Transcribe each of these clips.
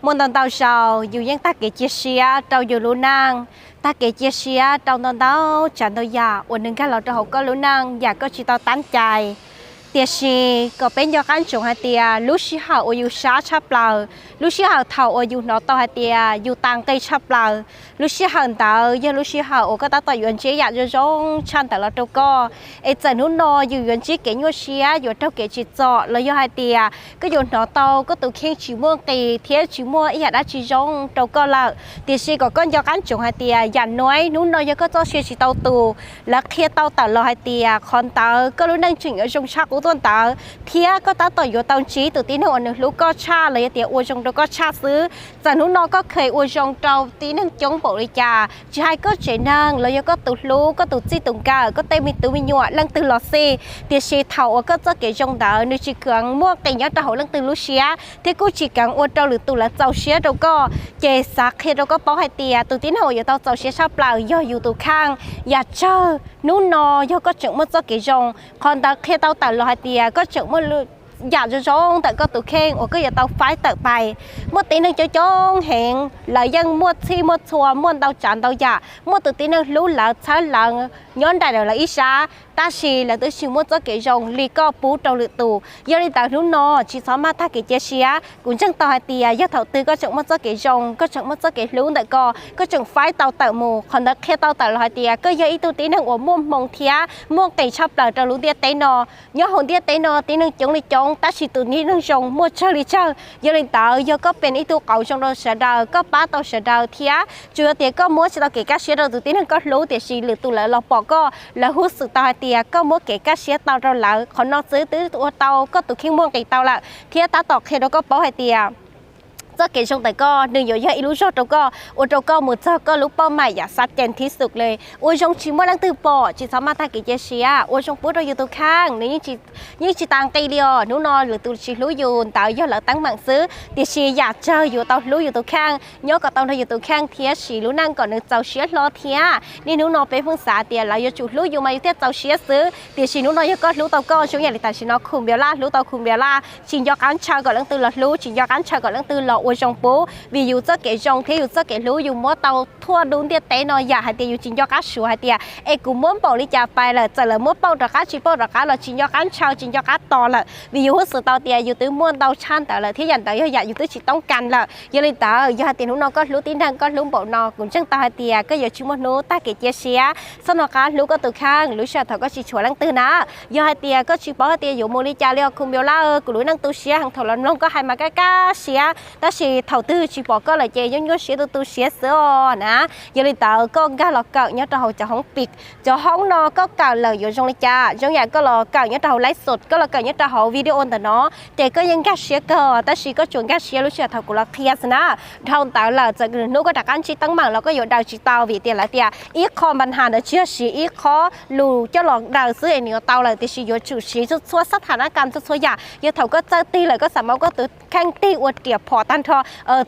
Muaj ntau ntau zaus yus yeej tag kev cia siab rau yus lub neej, tag kev cia siab rau ntau ntau tsav ntau yam uas nws nkag los rau hauv koj lub neej yam koj tsis tau tab cai. Tiam sis kom peb nco qab ntsoov hais tias lub sij hawm uas yus sab tshaj plaws, lub sij hawm thaum uas yus hnov tau hais tias yus tas nqi tshaj plaws, lub sij hawm ntawd yog lub sij hawm uas koj tab tom yuav ntsib yam zoo zoo tshaj ntawd los rau koj. Es txawm hnub no yus yuav ntsib kev nyuaj siab, yuav raug kev tsim txom, los yog hais tias koj yuav hnov tau koj tus kheej tsis muaj nqis thiab tsis muaj ib yam dab tsi zoo rau koj lawm, tiam sis kom koj nco qab ntsoov hais tias yam nuav hnub no yog koj txoj sia tsis tau tus, lawv qhia tau tawm los hais tias qhov ntawd koj lub neej tseem yuav zoo tshaj qub tuaj ntawd, thiab koj tab tom yuav tau ntsib tus tib neeg uas nws hlub koj tshaj los yog tias ua zoo rau koj tshaj xwb. Txawm hnub no koj kheev ua zoo rau tib neeg coob npaum li cas, tsis hais koj tsev neeg los yog koj tus hlub, koj tus txij tus nkawm, koj tej me tub me nyuam, leej twg los xij, tiam sis thaum uas koj txoj kev zoo ntawd nws tsis kheev muaj nqis nyob rau hauv leej twg lub siab thiab kuj tsis kheev ua rau lwm tus lawv txaus siab rau koj, ces xav qhia rau koj paub hais tias tus tib neeg uas yuav tau txaus siab tshaj plaws yog yus tus kheej. Yam tsawg hnub no yog koj tseem muaj txoj kev zoo, qhov ntawd qhia tau tawm los hais tias koj tseem muaj yam zoo zoo ntawm koj tus kheej uas koj yuav tau faib tawm pais. Muaj tib neeg coob coob heev, lawv yeej muaj txhij muaj txhua, muaj ntau tsav ntau yam, muaj tus tib neeg hlub lawv txhawb lawv nyob nraim lawv ib sab, tab sis lawv twb tsis muaj txoj kev zoo li koj pub rau lwm tus. Yog li ntawd hnub no tsis txhob maj tag kev cia siab. Kuv ntseeg tau hais tias yog thaum twg koj tseem muaj txoj kev zoo, koj tseem muaj txoj kev hlub ntawm koj, koj tseem faib tau tawm mus, qhov ntawd qhia tau tawm los hais tias koj yog ib tug tib neeg uas muaj hmoo thiab muaj nqis tshaj plaws rau lub ntiaj teb no. Nyob hauv ntiaj teb no tib neeg coob li coob, tab sis tus tib neeg zoo muaj tsawg li tsawg. Yog li ntawd yog koj pem ib tug qauv zoo rau sawv daws, koj pab tau sawv daws thiab tsuas yog tias koj muab tsis tau kev kaj siab rau tus tib neeg koj hlub, tiam sis lwm tus lawv los pom koj, lawv huj xwm tau hais tias koj muab kev kaj siab tau rau lawv, qhov no xwb twb ua tau koj tus kheej muaj nqis tau lawm, thiab tab tom qhia rau koj paub hais tias txoj kev zoo ntawm koj nws yuav yog ib lub zog rau koj, ua rau koj mus txog koj lub pauj maim yam xav cees thib xus li. Ua zoo tsis muaj leej twg pom, tsis txhob maj tag kev cia siab, ua zoo pub rau yus tus kheej, nws yeej tsis tas nqi li os. Hnub no lwm tus tsis hlub yus ntawd yog lawv teeb meem xwb, tiam sis yam tsawg yuav tau hlub yus tus kheej, nyob kom tau nrog yus tus kheej thiab siv lub neej kom nws txaus siab hlo thiab. Niaj hnub no peb pheej xav tias lawv yuav tsum hlub yus mas yus thiaj txaus siab xwb, tiam sis hnub no yog koj hlub tau koj zoo yam li tam sim no Khum Npias Laj hlub tau Khum Npias Laj, tsis nco qab ntshaw kom leej twg los hlub, tsis nco qab ntshaw kom leej twg los ua zoo pub, vim yus txoj kev zoo thiab yus txoj kev hlub yus muab tau thuaj dub ntiaj teb no, yam hais tias yus tsis nco qab suav hais tias es kuv muab npaum li cas pais lawm, txawm lawv muab pauj rov qab tsis pauj rov qab los tsis nco qab ntshaw tsis nco qab tos lawm, vim yus huj xwm tau tias yus twb muaj ntau tshaj ntawd lawm thiab yam ntawd yog yam yus twb tsis toob kas lawm. Yog li ntawd yog hais tias hnub no koj hlub tib neeg koj hlub npaum no, kuv ntseeg tau hais tias koj yuav tsis muaj hnub tag kev cia siab. Txhob nco qab hlub koj tus kheej lub sij hawm thaum koj tsis tshuav leej twg na. Yog hais tias koj tsis paub hais tias yuav mus li cas li os Khum Npias Laj, kuv lub neej tu siab heev, thaum los mloog koj hais mas kaj kaj siab, tab sis thaum twg tsis pom koj lawm ces yeej nyuaj siab tu tu siab xwb os na. Yog li ntawd koj nkag los kawm nyob rau hauv cov hoob pis, cov hoob no koj kawm lawm yuav zoo li cas? Zoo yam koj los kawm nyob rau hauv live show, koj los kawm nyob rau hauv video ntawm no, ces koj yeej nkag siab kawg, tab sis koj tsuas nkag siab lub sij hawm thaum kuv los qhia xwb na. Dhau ntawd lawm txawm hnub koj rov qab ntsib teeb meem los koj yuav daws tsis tau, vim tias lawv tias ib qho npa nhas ntawd tsis yog siv ib qho lus coj los daws xwb es nws yuav tau lawm, tiam sis yuav tsum siv txhua txhua xab tham nab kas txhua txhua yam. Yog thaum koj txawj tig lawm koj xav muab koj tus kheej tig ua riam phom tag nrho,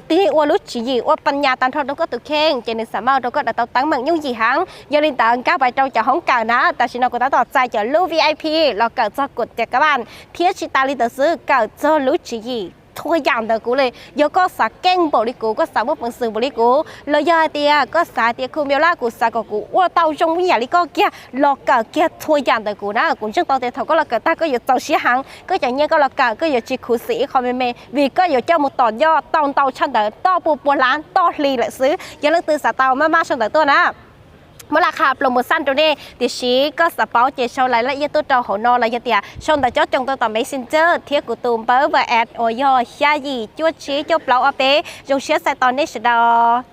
tig ua lub tswv yim ua pas nyas tag nrho rau koj tus kheej, ces nws xav muab rau koj daws tau teeb meem yooj yim heev. Yog li ntawd nkag pais rau cov hoob kawm na, tam sim no kuv tab tom txais cov lub V I P los kawm txog kuv cov kab vaj, thiab tsis tas li ntawd xwb, kawm txog lub tswv yim txhua yam ntawm kuv li. Yog koj xav keej npaum li kuv, koj xav muaj peev xwm npaum li kuv, los yog hais tias koj xav tias Khum Npias Laj kuv xav kom kuv ua tau zoo ib yam li koj kiag, los kawm kiag txhua yam ntawm kuv na. Kuv ntseeg tau tias thaum koj los kawm tag koj yuav txaus siab heev, koj cov nyiaj koj los kawm koj yuav tsis khuv xim ib qho me me, vim koj yuav coj mus tom yoj tau ntau tshaj ntawd toj pua pua lab toj hli lawm xwb. Yog leej twg xav tau maj maj sau ntawv tuaj na. Muab laj qha ploos mus xaj rau nej, tiam sis koj xav paub ces sau lais laj iab tuaj rau hauv no los yog tias sau ntawv cob coos tuaj tom Messenger thiab kuv tus npawb WhatsApp uas yog xya yim cuaj tsib cuaj plaub ob peb. Zoo siab txais tos nej sawv daws.